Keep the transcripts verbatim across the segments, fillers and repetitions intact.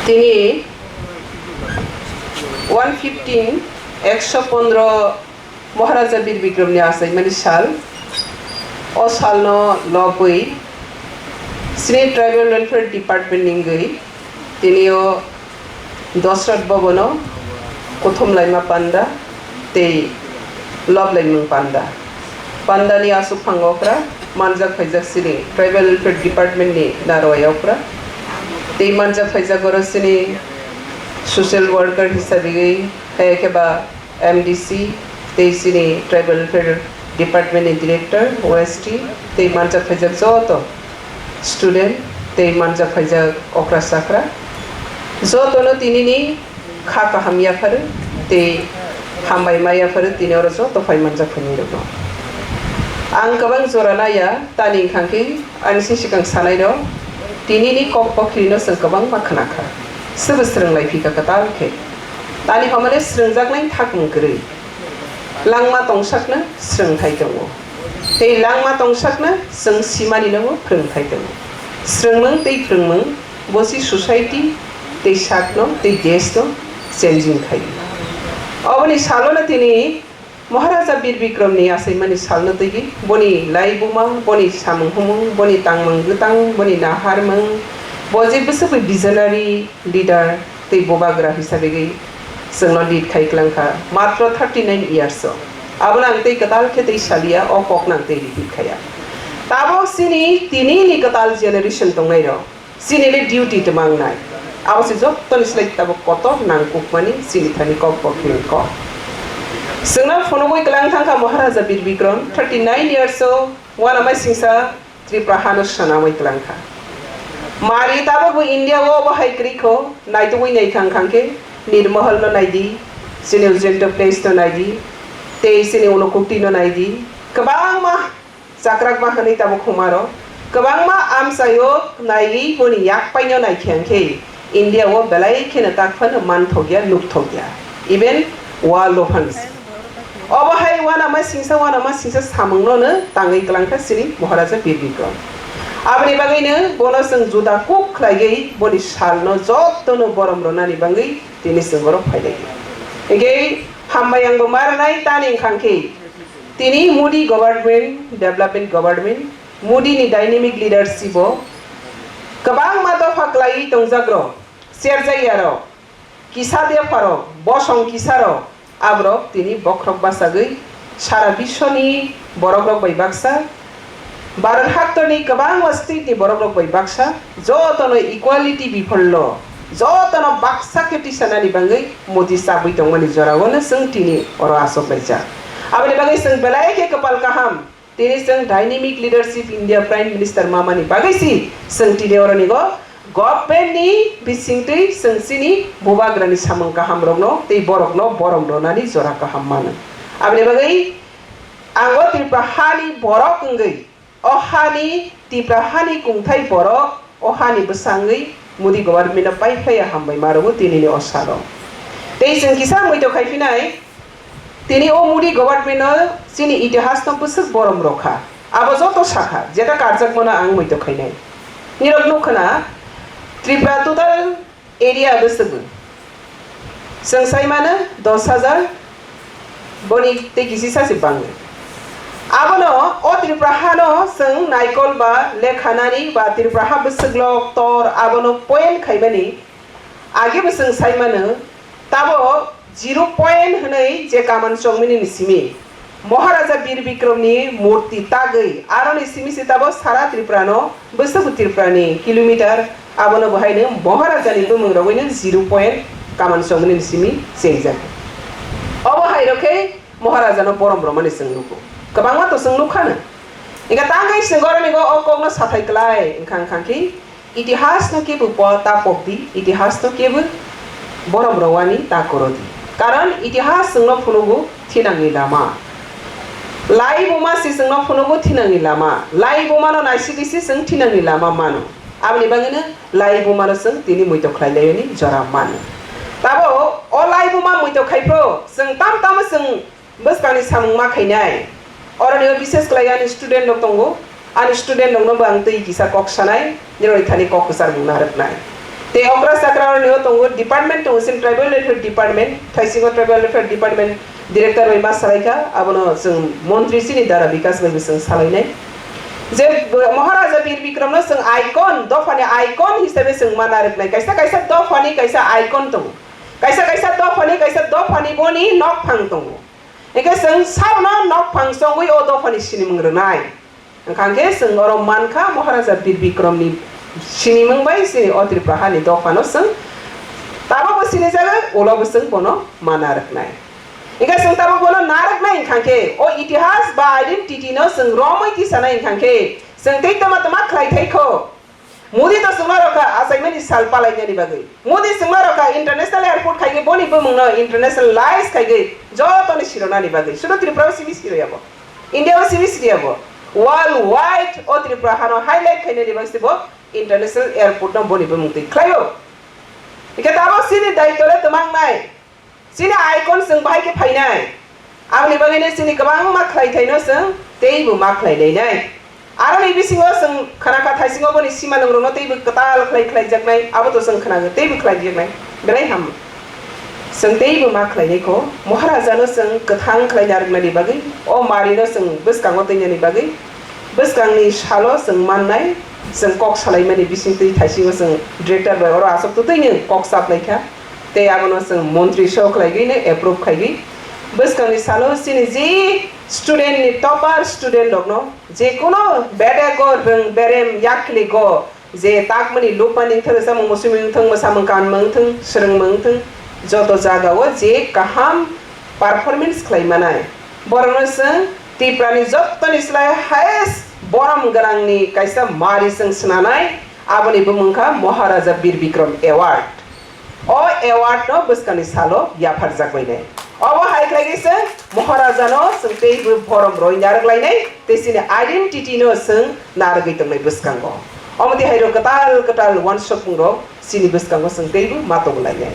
Tini one fifteen, ekso pondro Maharaja Bir Bikramni achaimani sal. O salno lobwi chini Tribal Welfare Department ni wngwi tini o Dosrat Bhavan o Kuthum Laima Panda tei Loblaimung Panda. Pandani aswk phango okra manjak phaijak chini Tribal Welfare Department ni narwai okra. Tei manjak phaijak oro chini social worker hisabe hai khe ba M D C tei chini Tribal Welfare Department ni Director, O S T tei manjak phaijak joto student tei manjak phaijak okra chakra jotono tinini kha kaham yapharo tei hambai ma yapharo tini oro joto phai manjak phainai rokno. Ang kwbang jora naiya, tani wngkha khe ani se swkang sanai rok, tinini kok kokrino chwng kwbangma khna kha. Swbo swrwng lai phi kha kwtal khe. Tani hamani swrwngjaknai thakmung kwrwi. Langma tongsakno swrwngthai tongo. Tei langma tongsakno chwng simani nogo phwrwngthai tongo. Swrwngmung tei phwrwngmung bosi society tei sakno tei desh no changing khai. Oboni salono tini Maharaja Bir Bikramni achaimani salno twiwi boni laibuma, boni samung humung, boni tangmung bwtang, boni naharmung, bo je bwswkni visionary leader tei bubagra hisabegwi chwngno lead khai kwlangkha matro thirty nine years o. Abono ang tei kwtal khe tei salia, o kokno ang tei repeat khaiya. Tabok chini tinini kwtal generation tongnairok, chini le duty twma wngnai. Abo se jottoni slai tabok kotor nangkukmani chini thani kok kokrwini kok. Chwngno phunugwi kwlang thangkha Maharaja Bir Bikram, thirty nine years o uanamai singsa Tripura hano swnamwi kwlangkha. Mari tabok bo India o obo hai kwrwi kho, naitugwi naikha wngkha khe Nirmahal no naidi, chini Ujjain Place no naidi, tei chini Unakoti no naidi, kwbangma chakrakma hwnwi tabok khumaro, kwbangma amchaio naiwi boni yakpaino naikha khe India o belai kheno tak phano manthokya, nukthokya, even world o phano. Obo hai uanama singsa, uanama singsa samungno no tangwi kwlangkha chini Maharaja Bir Bikram. Aboni bagwino bono chwng juda kuk khlaiwi boni salno jotono borom rwnani bagwi tini chwng oro phailaikha. Hinkhe hambai angbo ma rwnai tani wngkha khe tini Modi government, development government, Modi ni dynamic leadership o kwbangma dopha kwlaiwi tongjakrok, cherjakyarok, kisa dopharok, bosong kisarok, aborok tini bokhorok bachagwi sara biswni borokrok bai baksa, Bharat haktorni kwbangma state ni borokrok bai baksa, jotono equality bipholno, jotono baksa khe tisanani bagwi Modi chabwi tongmani jorao no chwng tini oro achuk laijak. Aboni bagwi chwng belai khe kwpal kaham. Tini chwng Dynamic Leadership India Prime Minister mamani bagwi si chwng tini oronigo government ni bisingtwi chwng chini bubagrani samung kahamrokno tei borokno borom rwnani jora kaham mano. Aboni bagwi ang o Tripura hani borok wngwi, o hani Tripura hani kungthai borok, o hani bwsangwi Modi government no paiphlaiya hambai ma rwgo tinini o salo. Tei chwng kisa muitok khai phinai, tini o Modi government no chini itihas no bwswk borom rwkha. Abo joto sakha, jeta karjakmano ang muitok khainai. Nirok nukha na, Tripura total area bwswk chwng sai mano dos hajar, boni tei kisi sa se bangwi. Abono o Tripura hano chwng naikol ba lekhanani ba Tripura ha bwswk lok tor abono point khaimani age bo chwng sai mano, tabo zero point hwnwi je kaman chongmani ni simi Maharaja Bir Bikramni murti tagwi, aroni simi se tabo sara Tripurano, bwswk Tripurani kilometer, abono bo haino Maharajani bumung rogwino zero point kaman chongmani simi chengjak. Obo hai rok khe Maharajano borom romani chwng nugo. Kwbangma to chwng nukha no. Engkha tangwi chwng oroni o kokno sathai klai, wngkha wngkha khe, Itihas no kebo po ta pok di, itihas no kebo borom rowani ta koro di. Karon itihas chwngno phunugo thinangni lama. Laibuma se chwngno phunugo thinangni lama. Laibuma no naisidi se chwng thinangni lama mano. Aboni bagwino laibuma no chwng tini muitok khlai laiyoni jora mano. Tabo o laibuma muitok khai phro chwng tam tamo chwng bwskangni samung ma khainai. Oroni o bises khlai ani student rok tongo. Ani student rokno bo ang twi kisa kok sanai, nirokni thani kok kwchar mung narwknai. Tei okra chakra rokni o tongo department tongo chini tribal welfare department, thaisingo tribal welfare department director bai ma salai kha, abono chwng montri chini dara bikas bai bo chwng salai nai. Je Maharaja Bir Bikram no chwng icon, dophani icon hisabe chwng ma narwk nai. Kaisa kaisa dophani kaisa icon tongo. Kaisa kaisa dophani kaisa dophani boni nokphang tongo. Hingke chwng sabono nokphang chongwi o dophani sinimung rwnai. Hwnkha khe chwng oro mankha Maharaja Bir Bikramni sinimung bai chini o Tripura hani dophano chwng tabukbo sinijago, ulobo chwng bono ma narwknai. Hingke chwng tabuk bono narwknai hwnkha khe o itihas ba identity no chwng romwi tisanai hwnkha khe chwng tei tama tama khlai thai kho. Modi to chwngno rokha achaimani sal palainani bagwi. Modi chwngno rokha international airport khaigwi boni bumungno internationalize khaigwi jotoni sironani bagwi. Sudo Tripura o simi siro yabo. India o simi siro yabo. World wide o Tripura hano highlight khainani bagwi se bo international airport no boni bumung twi khlaio. Hingke tabok chini daityo le twmangnai. Chini icon chwng bahai khe phainai. Aboni bagwino chini kwbangma khlaithaino chwng teibo ma khlainainai. Aroni bisingo chwng khna kha thaisingo boni simalwngrokno teibo kwtal khlai khlaijaknai, abo to chwng khna teibo khlaijaknai. Belai ham. Chwng teibo ma khlainai kho. Maharajano chwng kwthang khlai narwknani bagwi, o marino chwng bwskango twinani bagwi, bwskangni salo chwng mannai, chwng kok salaimani bisingtwi thaisingo chwng director bai oro aswk twtwino kok chap lai kha. Tei abono chwng montri so khlaigwi no approve khaigwi. Bwskangni salo chini je student ni topper student rokno je kono bede go rwng berem yakli go je takmani lupmani wngthang samung musuming wngthang mwsamung kanmung wngthang swrwngmung wngthang joto jaga o je kaham performance khlai manai borokno chwng Tripura ni jottoni slai highest borom gwnangni kaisa mari chwng swnanai aboni bumung kha Maharaja Bir Bikram Award. O award no bwskangni salo yapharjak bainai. Obo hai khlai khe se Maharaja no chwng teibo borom roi narwk lainai tei chini identity no chwng narwgwi tongnai bwskango. Omo twi hai rok kwtal kwtal uansukmung rok chini bwskango chwng teibo ma tong lainai.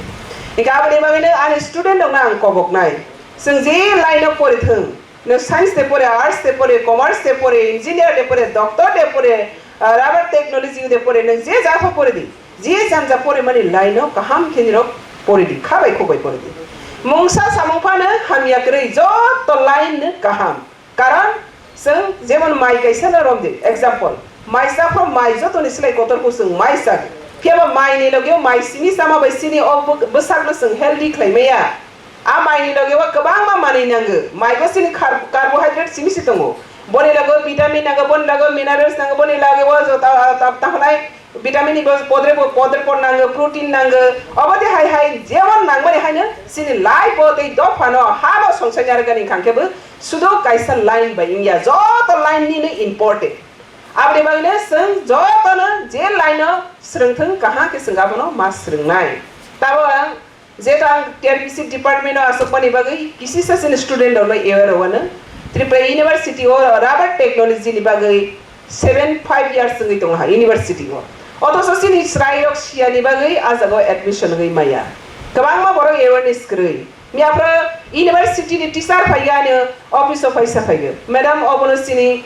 Hingkhe aboni bagwi no ani student rok no ang kobok nai. Chwng je line o pori thwng, nwng science de pore, arts de pore, commerce de pore, engineer de pore, doctor de pore, ah, rubber technology de pore, nwng je ja pho pore di, je janja pore mani line o kaham khe nirok pore di, kha bai khuk bai pore di. Mungsa samung phano hamya kwrwi, joto line no kaham. Karon chwng jemon mai kaisa no rom di, example, mai cha pho mai jotoni slai kotor khe chwng mai cha. Phiya ba mai ni loge o mai simi chama bai chini o bw-, bwsak no chwng healthy khlai maya. A maini loge o kwbangma manwi nango. Mai bo chini khar-, carbohydrate simi se tongo. Boni loge o vitamin nango, boni loge o minerals nango, boni loge o jo ta-, ta-, ta hwnai vitamin ni bo podre bo, podre por nango, protein nango. Obo de hai hai jemon nangmani haino chini life o tei dophano hano songsai narwkani hwnkhe bo sudo kaisa line bai wngya. Joto line ni no important. Aboni bagwi no chwng jotono je line o swrwngthwng kaham khe chwng abono ma swrwngnai. Tabok ang Jeta ang T R P C department o aswkmani bagwi kisisa chini student rokno aware rwano. Tripura University o rubber technology ni bagwi seven five years wngwi tongo ha university o. Othocho chini chwrairok siyani bagwi a jagao admission wngwi maya. Kwbangma borok awareness kwrwi. Miyaphoro university ni teacher phaiya ani office o phaisa phaigo. Madam, obono chini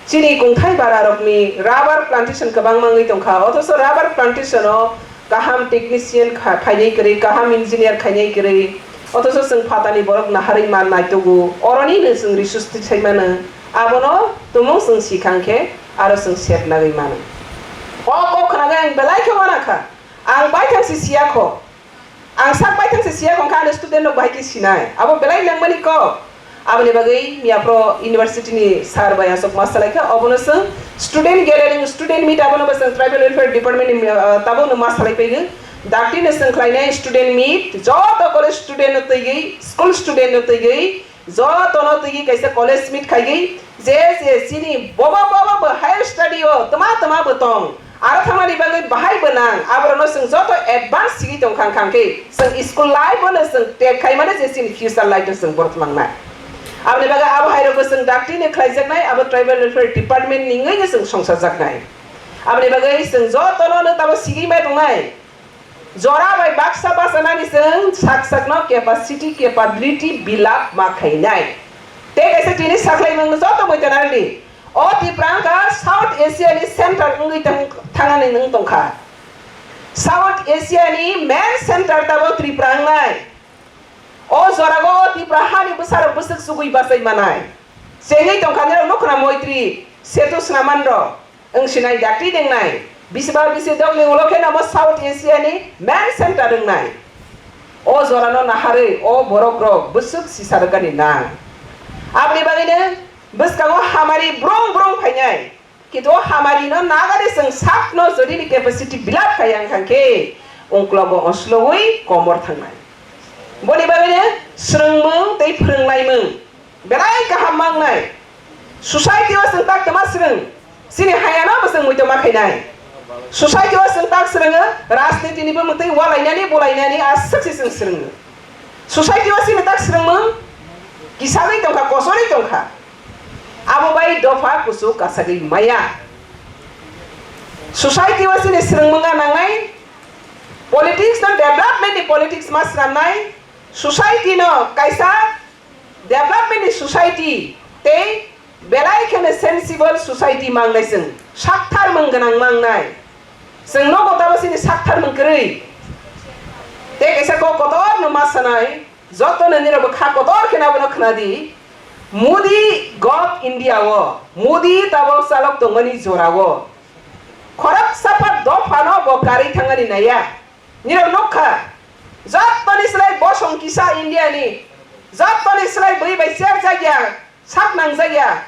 Chini kungthai bara rokni rubber plantation kwbangma wngwi tongkha, othocho rubber plantation o kaham technician kha-, khainai kwrwi, kaham engineer khainai kwrwi, othocho chwng phatani borok naharwi man naitugo, oroni no chwng resource twi sai mano, abono tumung chwng sikha khe aro chwng sep nagwi mano. O kok khwnagwi ang belai khe uana kha, ang baithang se siya kho. Ang sak baithang se siya kho, hwnkha ani student rok bahai khe sinai. Abo belai nangmani kok. Aboni bagwi miyaphoro university ni sir bai aswk ma salai kha, obono chwng student gathering, student meet abono bo chwng tribal welfare department ni, ah, tabukno ma salai paigo. Dakti no chwng khlainai student meet, joto college student no twiwi, school student no twiwi, Jotono twi kaisa college meet khaigwi, je je chini bobo bobo bo higher study o twma twma bo tong, aro thangmani bagwi bahai bo nang, aborokno chwng joto advance sigwi tong khang khang khe chwng school life o no chwng tek khai mano je chini future life no chwng borok mangnai. Aboni bagwi abo hai rokbo chwng dakti ni khlaijaknai, abo tribal welfare department ni wngwi no chwng songsajaknai. Aboni bagwi chwng jotono no tamo sigwi mai tongnai. Jora bai baksa bachanani chwng sak sakno capacity, capability build up ma khainai. Tei kaisa tini saklaimung joto muitanarni. O Tipra wngkha South Asia ni center wngwi tang-, thangnani wng tongkha. South Asia ni main center tabok Tripura wngnai. O jorago o Tripura hani bwsarok bwswk chugwi bachai manai. Chengwi tongkha nirok nukho na Moitri Setu Snaman rok. Wng sinai dakti dengnai. Bisiba bisi dok ni ulo khe namo South Asia ni main center wngnai. O jorano naharwi o borok rok bwswk sisa rwgani nang. Aboni bagwino bwskango hamari brong brong phainai. Kintu o hamari no nagari chwng sakno jodi ni capacity build up khai ang khan khe ungklogo oslogwi komor thangnai. Boni bagwino swrwngmung tei phwrwnglaimung belai kaham mangnai. Society o chwng tak tama swrwng, chini hayano bo chwng muitu ma khainai. Society o chwng tak swrwngo, rajniti ni bo mwtwi walainani bulainani aswk se chwng swrwngo. Society o chini tak swrwngmung kisagwi tongkha, kosorwi tongkha. Abo bai dopha kuchuk kasagwi maya. Society o chini swrwngmung a nangnai, politics no development ni politics ma swnamnai, society no kaisa development ni society tei belai kheno sensible society mangnai chwng, saktharmung gwnang mangnai. Chwng nogo tamo chini saktharmung kwrwi. Tei kaisa kok kotor no ma sanai, joto no nirok bo kha kotor kheno abono khna di. Modi gov India o, Modi tabok chalok tongmani jora o. Khoroksa pha dopha no bo karwi thangani naiya. Nirok nukha, jottoni slai bosong kisa India ni, jottoni slai bwi bai cherjakya, sak nangjakya.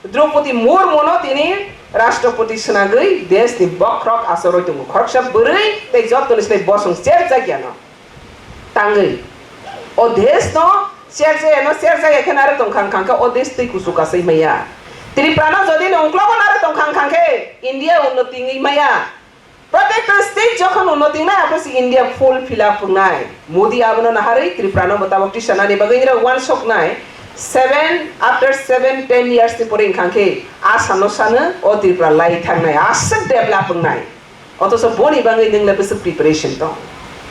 Draupadi Murmu no tini Rashtrapati swnagwi desh ni bokhorok achorwi tongo. Khoroksa bwrwi tei jottoni slai bosong cherjakya no tangwi. O desh no cherjakya no cherjakya khe naro tongkha wngkha khe o desh twi kuchuk kasai maya. Tripura no jodi no ungklogo naro tongkha wngkha khe India unnoti wngwi maya. Protector state jokhon unnoti wngnai, abo se India full fill up wngnai. Modi abono naharwi Tripura no bo tabok tisanani bagwi nirok uansuknai. Seven, after seven, ten years ni pore wngkha khe Assam no sano o Tripura lai thangnai, aswk develop wngnai. Othocho boni bagwi nwng le bwswk preparation tong?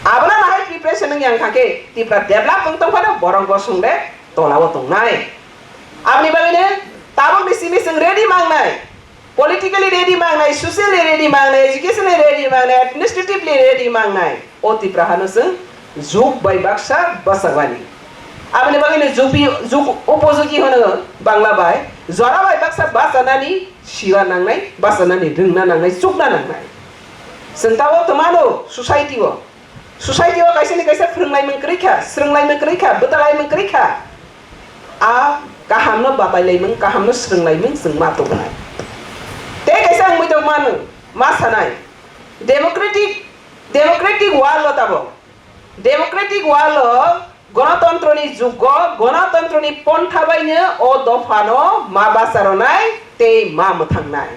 Abono nahai preparation wngya wngkha khe Tripura develop wng tong phano borok bosong de tolao tongnai. Aboni bagwino tabokni simi chwng ready mangnai. Politically ready mangnai, socially ready mangnai, educationally ready mangnai, administratively ready mangnai. O Tipra hano chwng jug bai baksa bachagwani. Aboni bagwino jupi-, jug upojugi hwno Bangla bai, jora bai baksa bachanani siwa nangnai, bachanani rwngna nangnai, chukna nangnai. Chwng tabok twmano society o. Society o kaisa ni kaisa phwrwnglaimung kwrwi kha, swrwnglaimung kwrwi kha, bwtalaimung kwrwi kha. A kaham no batailaimung, kaham no swrwnglaimung chwng ma tubunai. Tei kaisa ang muitok mano, ma sanai. Democratic, democratic world o tabok. Democratic world o gonotontro ni jugo, gonotontro ni pontha bai no o dopha no ma bacharonai tei ma mwthangnai.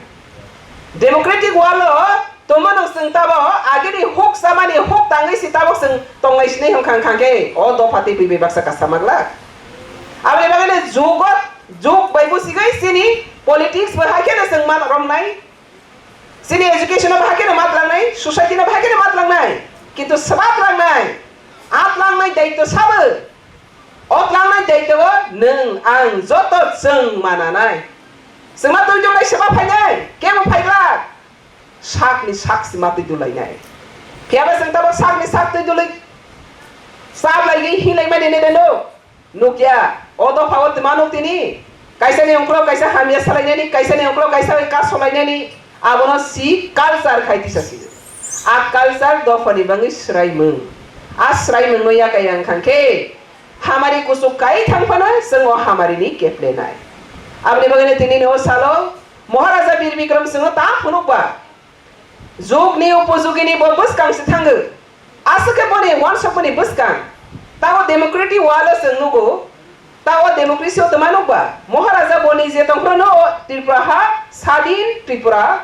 Democratic world o tongmano chwng tabo agini huk chamani huk tangwi si tabok chwng tonglai sinai hwnkha hwnkha khe o dopha tei bwi bai baksa kasa maglak. Aboni bagwino jugo, jug bai busigwi chini politics bo hai kheno chwng ma romnai, chini education bo hai kheno ma tlangnai, society no bo hai kheno ma tlangnai, kintu saba tlangnai, a tlangnai daityo sabo, o tlangnai daityo o nwng ang joto chwng mananai. Chwng ma twi tonglaisaba phainai, kebo phaiglak. Sakni sak si ma twi dulainai. Phiyaba chwng tabok sakni sak twi dulwi chaplaigwi hinlaimani nede nuk. Nukya, o dopha o twma nuk tini. Kaisani ongkhorok kaisa hamya salainani, kaisani ongkhorok kaisa bai kasolainani, abono si culture khai tisa si. A culture dophani bangwi swraimung. A swraimung no yakaya wngkha khe hamari kuchuk kai thang phano chwng o hamari ni keplenai. Aboni bagwino tini ni o salo Maharaja Bir Bikram Singho ta phunukba. Jugni upojugini bo bwskang se thango. Aswk khe boni uansukmani bwskang. Tamo democratic world o chwng nugo. Tamo democracy o twma nukba. Maharaja boni je tongphuru no o Tripura ha, sadin Tripura.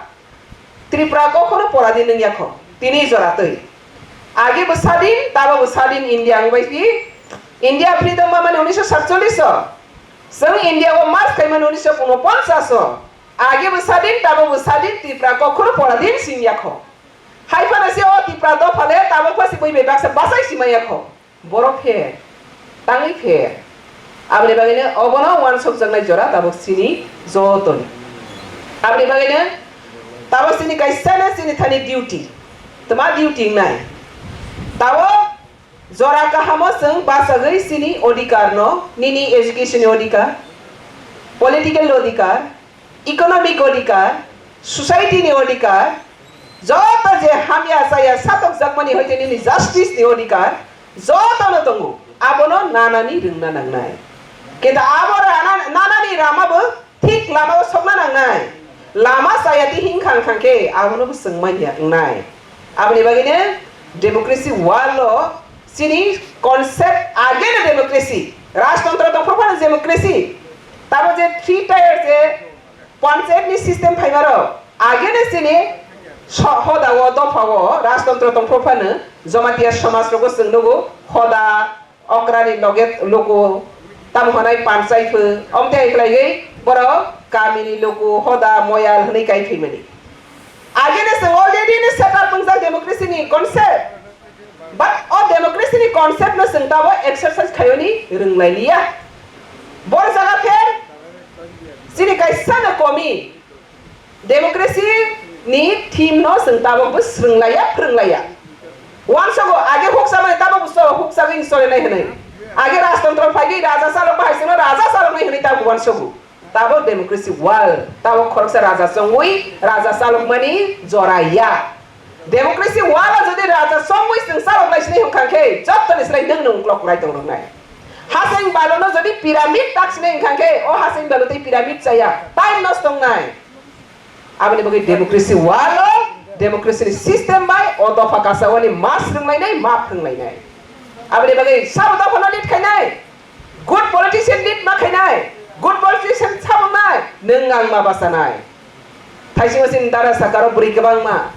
Tripura kokhono poradin wngya kho. Tini jora twi. Age bo sadin, tabo bo sadin India wngbai phi. India freedom mamani unisho satchollish o. Chwng India o march khaimani unisho unoponchas o. Age bo sadin, tabo bo sadin, Tipra kokhono poradin sing yakho. Hai phano se o Tipra dopha le tabo pha se bui bai baksa bachai sima yakho. Borok pher, tangwi pher. Aboni bagwino obono uansukjaknai jora tabok chini jotoni. Aboni bagwino tabok chini kaisa no chini thani duty. tma duty wngnai. Tabok jora kahamo chwng bachagwi chini odhikar no, nini education ni odhikar, political odhikar, economic odhikar, society ni odhikar, joto je hamya chaya satokjakmani hoite nini justice ni odhikar, joto no tongo. Abono nanani rwngna nangnai. Kintu abo rana-, nanani rama bo thik lama o sokna nangnai. Lama chaya di hinkha wngkha khe abono bo chwng manya wngnai. Aboni bagwi no democracy world o chini concept age no democracy. Rajtantro tongphuru phano democracy. Tabo je three tier je panchayat ni system phaimarok age no chini so-, hoda o dopha o rajtantro tongphuru phano Jamatia somaj rogo chwng nugo hoda okrani loge luku tamo hwnai panchai phu, omte hai khlaiwi borok kamini luku hoda moyal hwnwi kai phaimani. Agini chwng already ni setup wngjak democracy ni concept. But o democracy ni concept no chwng tabo exercise khayoni rwnglai liya. Bor jaga pher chini kaisa no komi. Democracy ni theme no chwng tabok bo swrwnglaiya, phwrwnglaiya. Uansogo age huksa mani tabok bo so huksa wng solenai hwnwi. Age rajtantro phaigwi raja chalok bahai chwngno raja chaloknai hwnwi tabok uansogo. Tabok democracy world, tabok khoroksa raja chongwi raja chalokmani jora ya. Democracy world o jodi raja chongwi chwng chalok lai sini hwnkha khe jottoni slai nwng nwng uklok kwrai tong rwnai. Hasing balono jodi pyramid tak sini hwnkha khe o hasing balo tei pyramid chaya, time nosto wngnai. Aboni bagwi democracy walo, democracy ni system bai o dopha kasaoni ma swrwnglainai, ma phwrwnglainai. Aboni bagwi sabo dophano lead khainai, good politician lead ma khainai, good politician sabo nai, nwng ang ma bachanai. Thaisingo sini dara sakaro bwrwi kwbangma.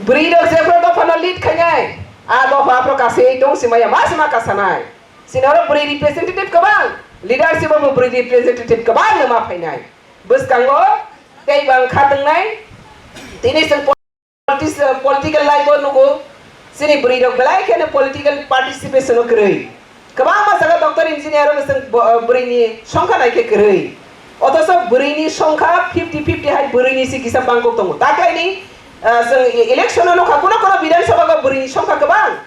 Bwrwi rok jephru dophano lead khainai, a dopha aphro kasui tong simaya ma sima kasanai. Sini oro bwrwi representative kwbang, leadership o bo bwrwi representative kwbang no ma phainai. Bwskango tei bang kha tongnai, tini chwng politis-, political life o nugo, chini bwrwi rok belai kheno political participation o kwrwi. Kwbangma jaga doctor engineer o chwng bo-, bwrwi ni songkha nai khe kwrwi. Othocho bwrwi ni songkha fifty fifty hai bwrwi ni se kisa bangkok tongo. Taklaini, ah, chwng e-, election o nukha, kuno kuno Bidhan Sabha o bwrwi ni songkha kwbang.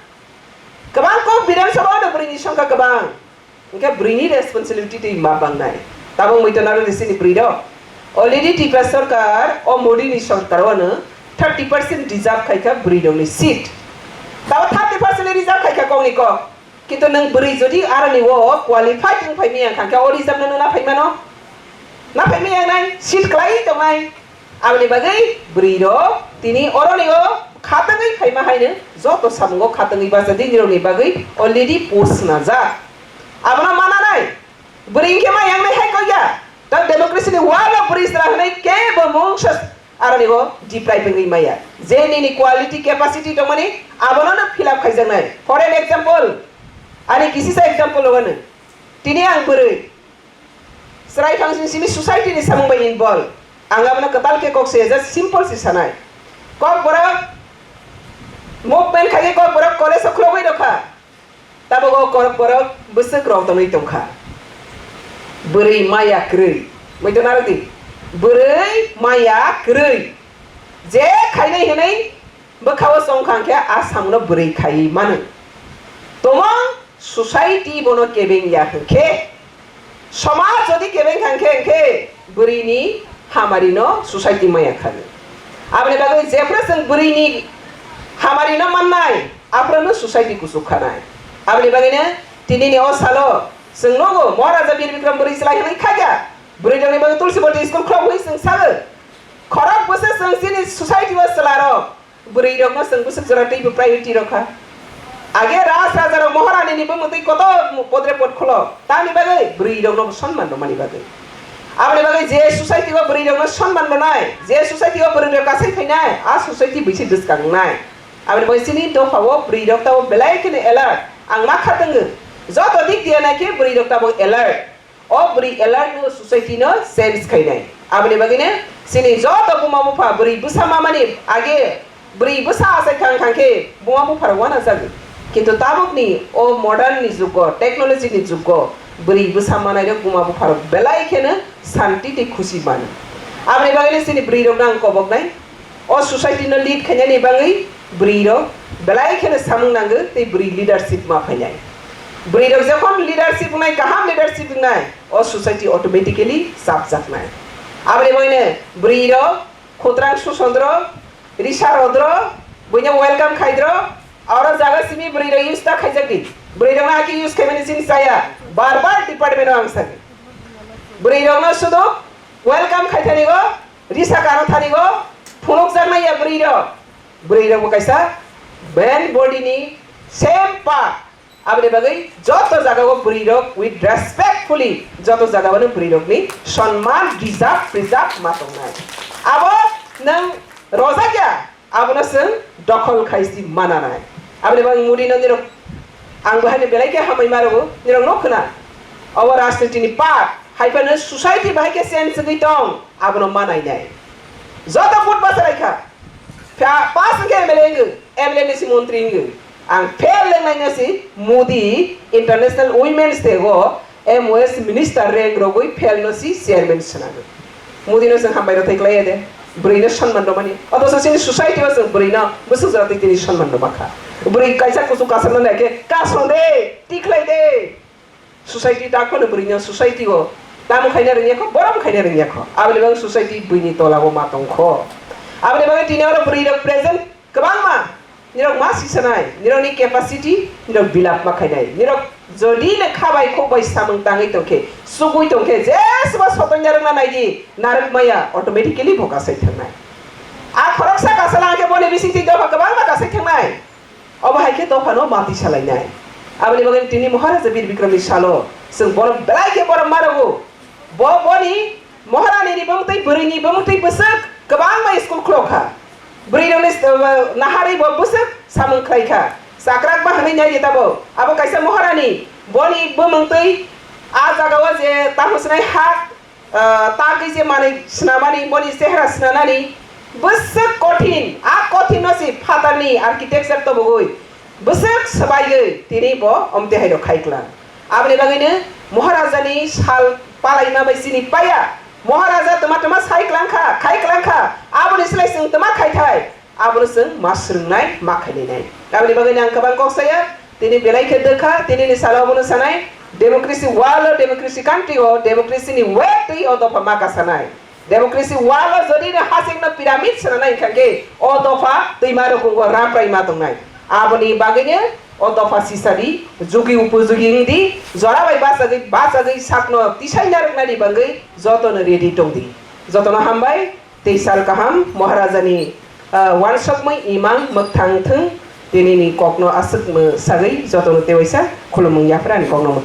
Kwbang kok Bidhan Sabha o bwrwi ni songkha kwbang. Hwnkhe bwrwini responsibility twi ma bangnai. Tabuk muitu naro di sini bwrwi rok. Already Tripura sarkar o Modi ni sarkar o no thirty percent reserve khaikha bwrwi rokni seat. Tabuk thirty percent reserve khaikha kokni kok. Kintu nwng bwrwi jodi aroni o qualified wng phai maya wngkha khe o reserve no nwng na phai mano? Na phai maya nai, seat kwlai tongnai. Aboni bagwi bwrwi rok tini oroni o khatangwi phaima haino joto samungo khatangwi bachadi nirokni bagwi already post swnajak. Abono mananai bwrwi hinkhe ma yangnai hai kok ya. Ta democracy ni walo bwrwi chwla hwnwi kebo mungsa aroni o deprive wngwi maya. Je nini quality capacity tongmani abono no fill up khaijaknai. For an example, ani kisisa example wngano. Tini ang bwrwi Chwrai phang simi society ni samung bai involve. Ang abono kwtal khe kok se just simple se sanai. Kok borok movement khai khe kok borok college o khulogwi rokha. Tabuk o kok borok bwswk rok tongwi tongkha. Bwrwi maya kwrwi. Muitu narwk di. Bwrwi maya kwrwi. Je khainai hinwi bwkha o chongkha hwnkhe a samungno bwrwi khaiwi mano. Tomong society bono kebeng ya hwnkhe, somaj jodi kebeng kha hwnkhe, hwnkhe bwrwini hamari no society maya kha. Aboni bagwi jephru chwng bwrwini hamari no mannai, aphuru no society kuchuk khanai. Aboni bagwi no tini ni o salo chwng nugo Maharaja Bir Bikram bwrwi chwlai hwnwi kha ya. Bwrwi rokni bagwi Tulsi Boti school khulok hwnwi chwng sago. Khorok bwswk chwng chini society o chwla rok. Bwrwi rokno chwng bwswk jora teibo priority rokha. Age raj raja rok Maharani ni bumung tei kotor podre pod kholo. Tamni bagwi bwrwi rokno bo sonman rwmani bagwi. Aboni bagwi je society o bwrwi rokno sonman rwnai, je society o bwrwi rok kasai phainai, a society bwisi bwskang wngnai. Aboni bagwi chini dopha o bwrwi rok tabo belai kheno alert. Ang ma kha tongo. Joto dik diya nai khe bwrwi rok tabo alert. O bwrwi alert no society no change khainai. Aboni bagwi no chini joto buma bupha bwrwi bwsa mamani age bwrwi bwsa achai khang khang khe buma bupha rok uanajagwi. Kintu tabuk ni o modern ni jugo, technology ni jugo bwrwi bwsa manai rok buma bupha rok belai kheno santi tei khusi mano. Aboni bagwi no chini bwrwi rok no ang kobok nai. O society no lead khainani bagwi Bwrwi rok belai kheno samung nango tei bwrwi leadership ma phainai. Bwrwi rok jokhon leadership wngnai, kaham leadership wngnai, o society automatically chapjaknai. Aboni bagwino bwrwi rok Khutrang Susondro, Risa Rodro, buino welcome khaidro, oro jaga simi bwrwi rok use ta khaijak di. Bwrwi rok no aki use khaimani chini chaya, bar bar department o ang sagi. Bwrwi rok no sudu welcome khaithani go, risa kano thani go, phunukjaknai ya bwrwi rok. Bwrwi rok bo kaisa main body ni same part. Aboni bagwi joto jagao bwrwi rok with respectfully joto jagao no bwrwi rok ni sonman deserve preserve ma tongnai. Abo nwng rojak ya, abono chwng dokhol khai si mananai. Aboni bagwi Modi no nirok ang bo haino belai khe hambai ma rwgo, nirok no khna. Obo rajniti ni part, hai phano society bahai khe change wngwi tong, abono ma nainai. Joto vote bachalaikha. Pha-, pass wngkhe M L A wngwi, M L A ni si montri wngwi. Ang fail wngnaino si Modi International Women's Day o M O S minister rank rogwi fail no si chairman swnamwi. Modi no chwng hambai rwthai khlai de, bwrwi no sonman rwmani. Othocho chini society o chwng bwrwi no bwswk jora twi tini sonman rwma kha. Bwrwi kaisa kuchuk kasarno nai khe kasong de, tikhlai de. Society tak phano bwrwi no society o tamo khaina rwngya kho, borom khaina rwngya kho. Aboni bagwi society buini tola o ma tong kho. Aboni bagwi tini oro bwrwi rok present kwbangma. Nirok ma sisanai, nirokni capacity, nirok bilap ma khainai. Nirok jodi le kha bai khok bai samung tangwi tongkhe, sugwi tongkhe, jesba sotoina rwngna naidi, narwk maya automatically bo kasai thangnai. A khoroksa kasala hwnkhe boni bisingtwi dopha kwbangma kasai thangnai. Obo hai khe dophano mati salainai. Aboni bagwi tini Maharaja Bir Bikramni salo chwng bono belai khe borom ma rwgo. Bo boni Maharani ni bumtwi, bwrwi ni bumtwi bwswk kwbangma school khulok kha. Bwrwi rokni, uh, naharwi bo bwswk samung khlai kha. Chakrak ba hwnwi nai di tabo. Abo kaisa Maharani, boni bumungtwi a jaga o je tamo swnai ha, uh, tagwi je manwi swnamani, boni chehra swnanani bwswk kothin. A kothin no si phatarni architecture tobogwi bwswk swbaiwi tini bo omte hai rok khai klang. Aboni bagwino Maharajani sal palaima bai chini paya. Maharaja tma tma sai klang kha, khai klang kha. Aboni slai chwng tma khai thai? Abono chwng ma swrwngnai, ma khainai. Aboni bagwino ang kwbang kok saya, tini belai khe dwkha, tini ni salo abono sanai, democracy world o, democracy country o, democracy ni way twi o dopha ma kasanai. Democracy world o jodi no hasing no pyramid sana nai kha khe o dopha twima rukung o raprai ma tongnai. Aboni bagwi no o dopha sisadi, jugi upujugi wngdi, jora bai bachagwi, bachagwi sakno tisai narwknani bagwi jotono ready tongdi. Jotono hambai, tei sal kaham Maharajani, ah, wansokmwi imang mwkthang thwng, tinini kokno aswk mwsagwi jotono tewaisa khulumung yapharani kokno mwthang.